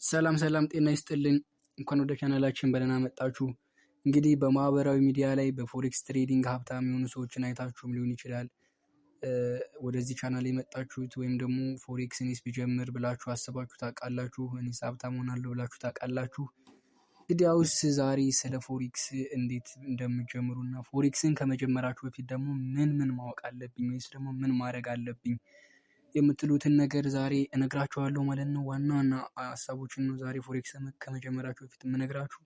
ሰላም ሰላም፣ ጤና ይስጥልኝ። እንኳን ወደ ቻናላችን በደህና መጣችሁ። እንግዲህ በማህበራዊ ሚዲያ ላይ በ forex trading ሀብታም የሆኑ ሰዎችን አይታችሁም ሊሆን ይችላል ወደዚህ ቻናል የመጣችሁት፣ ወይም ደግሞ forex እኔስ ብጀምር ብላችሁ አስባችሁ ታውቃላችሁ? እኔስ ሀብታም እሆናለሁ ብላችሁ ታውቃላችሁ? እንግዲያውስ ዛሬ ስለ forex እንዴት እንደምትጀምሩና forex ን ከመጀመራችሁ በፊት ደግሞ ምን ምን ማወቅ አለብኝ ወይስ ደግሞ ምን ማድረግ አለብኝ የምትሉትን ነገር ዛሬ እነግራችኋለሁ ማለት ነው። ዋና ዋና ሀሳቦችን ነው ዛሬ forex ከመጀመራችሁ በፊት የምነግራችሁ።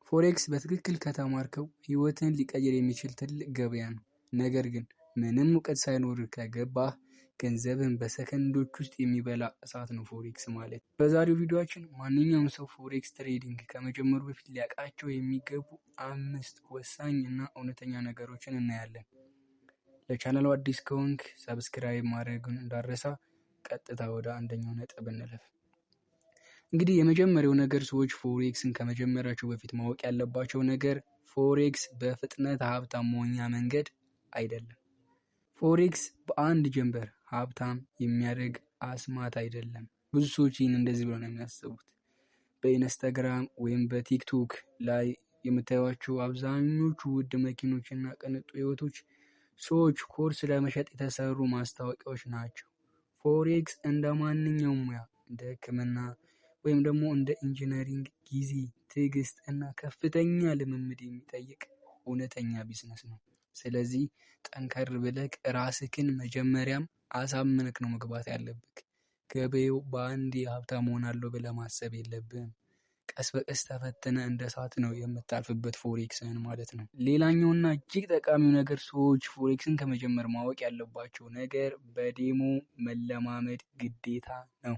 Forex በትክክል ከተማርከው ህይወትን ሊቀይር የሚችል ትልቅ ገበያ ነው። ነገር ግን ምንም እውቀት ሳይኖርህ ከገባህ ገንዘብህን በሰከንዶች ውስጥ የሚበላ እሳት ነው forex ማለት። በዛሬው ቪዲዮአችን ማንኛውም ሰው forex trading ከመጀመሩ በፊት ሊያውቃቸው የሚገቡ አምስት ወሳኝ እና እውነተኛ ነገሮችን እናያለን። ለቻናሉ አዲስ ከሆንክ subscribe ማድረግን እንዳትረሳ። ቀጥታ ወደ አንደኛው ነጥብ እንለፍ። እንግዲህ የመጀመሪያው ነገር፣ ሰዎች forex ን ከመጀመራቸው በፊት ማወቅ ያለባቸው ነገር forex በፍጥነት ሀብታም መሆኛ መንገድ አይደለም። Forex በአንድ ጀንበር ሀብታም የሚያደርግ አስማት አይደለም። ብዙ ሰዎች ይህን እንደዚህ ብለው ነው የሚያስቡት። በ Instagram ወይም በ TikTok ላይ የምታዩቸው አብዛኞቹ ውድ መኪኖች እና ቅንጡ ህይወቶች ሰዎች ኮርስ ለመሸጥ የተሰሩ ማስታወቂያዎች ናቸው። Forex እንደ ማንኛውም ሙያ፣ እንደ ሕክምና ወይም ደግሞ እንደ engineering ጊዜ፣ ትዕግስት እና ከፍተኛ ልምምድ የሚጠይቅ እውነተኛ ቢዝነስ ነው። ስለዚህ ጠንከር ብለህ ራስህን መጀመሪያም አሳምነክ ነው መግባት ያለብህ። ገበያው በአንዴ ሀብታም እሆናለሁ ብለህ ማሰብ የለብህም። ቀስ በቀስ ተፈትነህ እንደ እሳት ነው የምታልፍበት forex ን ማለት ነው። ሌላኛውና እጅግ ጠቃሚው ነገር፣ ሰዎች forex ን ከመጀመር ማወቅ ያለባቸው ነገር በ demo መለማመድ ግዴታ ነው።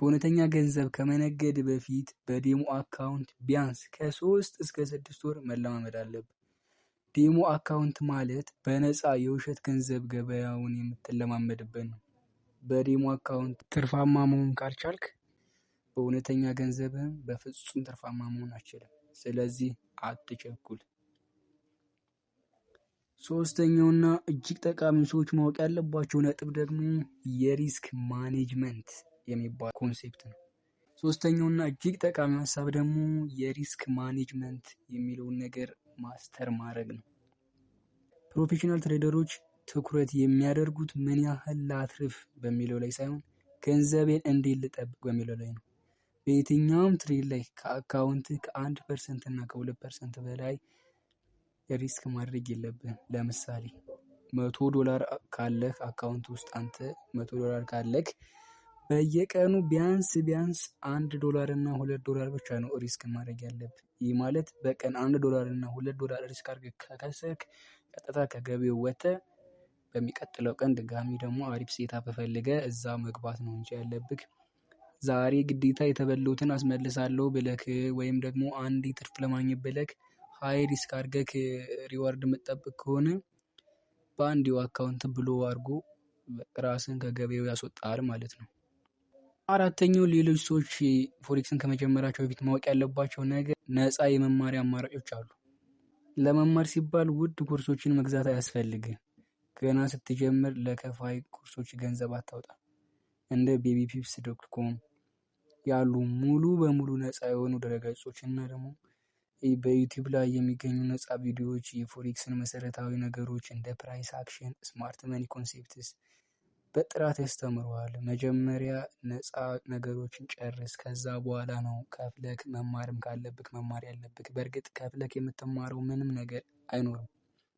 በእውነተኛ ገንዘብ ከመነገድ በፊት በ demo account ቢያንስ ከ3 እስከ 6 ወር መለማመድ አለብህ። Demo account ማለት በነፃ የውሸት ገንዘብ ገበያውን የምትለማመድበት ነው። በ demo account ትርፋማ መሆን ካልቻልክ በእውነተኛ ገንዘብህም በፍጹም ትርፋማ መሆን አትችልም። ስለዚህ አትቸኩል። ሶስተኛውና እጅግ ጠቃሚ ሰዎች ማወቅ ያለባቸው ነጥብ ደግሞ የ risk management የሚባል concept ነው። ሶስተኛውና እጅግ ጠቃሚ ሀሳብ ደግሞ የ risk management የሚለውን ነገር master ማድረግ ነው። Professional trader ኦች ትኩረት የሚያደርጉት ምን ያህል ላትርፍ በሚለው ላይ ሳይሆን ገንዘቤን እንዴት ልጠብቅ በሚለው ላይ ነው። በየትኛውም trade ላይ ከ account ከ1% እና ከ2% በላይ risk ማድረግ የለብህም። ለምሳሌ 100 ዶላር ካለህ account ውስጥ፣ አንተ 100 ዶላር ካለህ በየቀኑ ቢያንስ ቢያንስ 1 ዶላር እና 2 ዶላር ብቻ ነው risk ማድረግ ያለብህ። ይህ ማለት በቀን 1 ዶላር እና 2 ዶላር risk አድርገህ ከከሰርክ ቀጥታ ከገበያው ወጥተህ በሚቀጥለው ቀን ድጋሚ ደግሞ አሪፍ setup ፈልገህ እዛ መግባት ነው እንጂ ያለብህ፣ ዛሬ ግዴታ የተበላሁትን አስመልሳለሁ ብለህ ወይም ደግሞ አንዴ ትርፍ ለማግኘት ብለህ high risk አድርገህ reward የምትጠብቅ ከሆነ በአንዴው account blow አድርጎ ራስህን ከገበያው ያስወጣሃል ማለት ነው። አራተኛው ሌሎች ሰዎች forex ን ከመጀመራቸው በፊት ማወቅ ያለባቸው ነገር ነፃ የመማሪያ አማራጮች አሉ። ለመማር ሲባል ውድ ኮርሶችን መግዛት አያስፈልግም። ገና ስትጀምር ለከፋይ ኮርሶች ገንዘብ አታውጣ። እንደ babypips.com ያሉ ሙሉ በሙሉ ነፃ የሆኑ ድረገጾች እና ደግሞ በ YouTube ላይ የሚገኙ ነፃ ቪዲዮዎች የ forex ን መሰረታዊ ነገሮች እንደ price action፣ smart money concepts በጥራት ያስተምሩሃል። መጀመሪያ ነፃ ነገሮችን ጨርስ፣ ከዛ በኋላ ነው ከፍለክ መማርም ካለብክ መማር ያለብክ። በእርግጥ ከፍለክ የምትማረው ምንም ነገር አይኖርም፣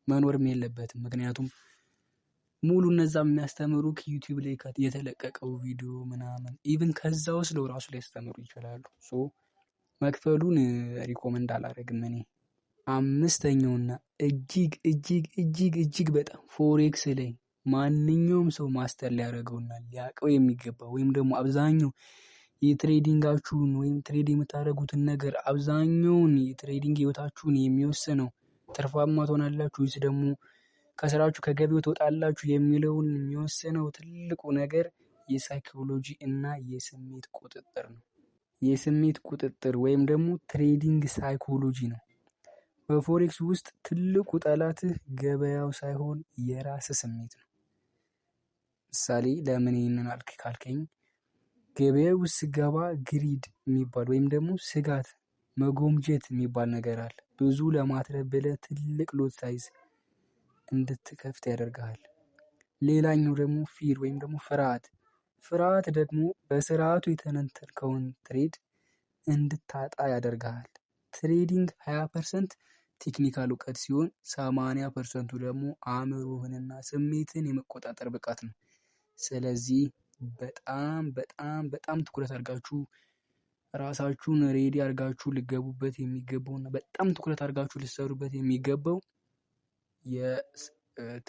መኖርም የለበትም። ምክንያቱም ሙሉ እነዛ የሚያስተምሩክ YouTube ላይ የተለቀቀው ቪዲዮ ምናምን even ከዛ ወስደው ራሱ ሊያስተምሩ ይችላሉ። So መክፈሉን recommend አላደርግም እኔ። አምስተኛውና እጅግ እጅግ እጅግ እጅግ በጣም forex ላይ ማንኛውም ሰው master ሊያደርገውና ሊያውቀው የሚገባ ወይም ደግሞ አብዛኛው የ trading ኣችሁን ወይም trade የምታደርጉትን ነገር፣ አብዛኛውን የ trading ህይወታችሁን የሚወስነው፣ ትርፋማ ትሆናላችሁ ወይስ ደግሞ ከስራችሁ ከገበያው ትወጣላችሁ የሚለውን የሚወስነው ትልቁ ነገር የ psychology እና የስሜት ቁጥጥር ነው። የስሜት ቁጥጥር ወይም ደግሞ trading psychology ነው። በ forex ውስጥ ትልቁ ጠላትህ ገበያው ሳይሆን የራስህ ስሜት ነው። ምሳሌ፣ ለምን ይህንን አልክ ካልከኝ ገበያው ውስጥ ስገባ greed የሚባል ወይም ደግሞ ስጋት መጎምጀት የሚባል ነገር አለ። ብዙ ለማትረፍ ብለህ ትልቅ lot size እንድትከፍት ያደርግሃል። ሌላኛው ደግሞ fear ወይም ደግሞ ፍርሃት። ፍርሃት ደግሞ በስርዓቱ የተነተንከውን trade እንድታጣ ያደርግሃል። Trading 20% technical እውቀት ሲሆን 80%ቱ ደግሞ አእምሮህንና ስሜትን የመቆጣጠር ብቃት ነው። ስለዚህ በጣም በጣም በጣም ትኩረት አድርጋችሁ ራሳችሁን ready አድርጋችሁ ልትገቡበት የሚገባውና በጣም ትኩረት አድርጋችሁ ልትሰሩበት የሚገባው የ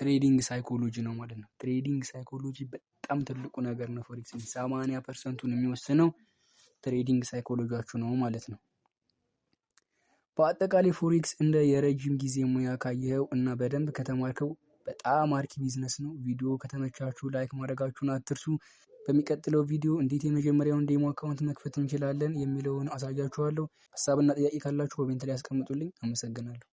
trading psychology ነው ማለት ነው። Trading psychology በጣም ትልቁ ነገር ነው። Forex 80%ቱን የሚወስነው trading psychology ያችሁ ነው ማለት ነው። በአጠቃላይ forex እንደ የረጅም ጊዜ ሙያ ካየኸው እና በደንብ ከተማርከው በጣም አርኪ ቢዝነስ ነው። ቪዲዮ ከተመቻችሁ like ማድረጋችሁን አትርሱ። በሚቀጥለው ቪዲዮ እንዴት የመጀመሪያውን demo account መክፈት እንችላለን የሚለውን አሳያችኋለሁ። ሀሳብና ጥያቄ ካላችሁ comment ላይ አስቀምጡልኝ። አመሰግናለሁ።